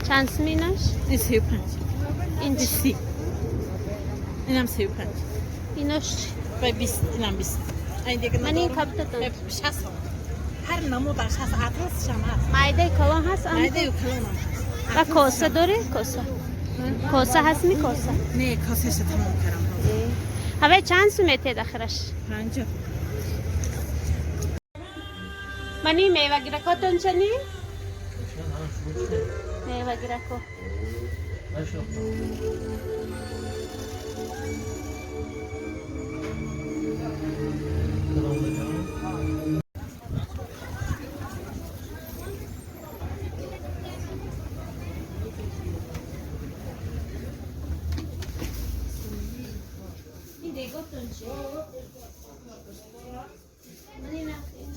Чанд сум инаш? Ин 35. Ин Ин чӣ? 30. Инам 35. Инош чӣ? Ва 20, инам 20. Ин дига Ман ин надорам. кабутатон. 60 сом. Ҳар намудаш ҳаст, атласшам ҳаст. Майдаи калон ҳаст? Майдаю калонам ҳаст. Ва коса дорӣ? Коса. Коса ҳаст ми коса? Не, косаша тамом кардам. Ҳавай чанд сум метед ахираш? 50. Мани мевагиракотон чани? Мевагирако. Ин деготон чи? Мани нах ин.